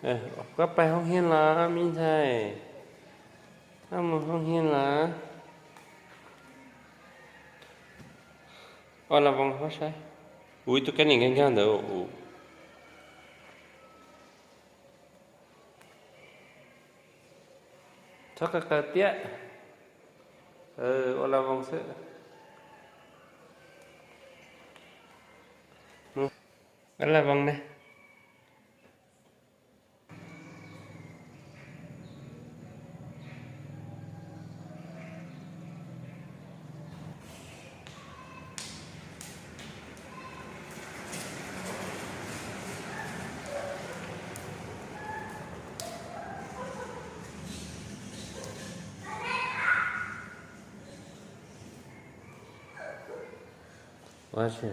Koj pais hoob hiab los me ntxhais? Koj mus hoob hiab los? Ua las voos pab saib. Ua ib tug kab nim nkag nkag ntawd. Txhob qw qw tiab. Ua las voos xwb. Ua las voos ne. Ua tsi?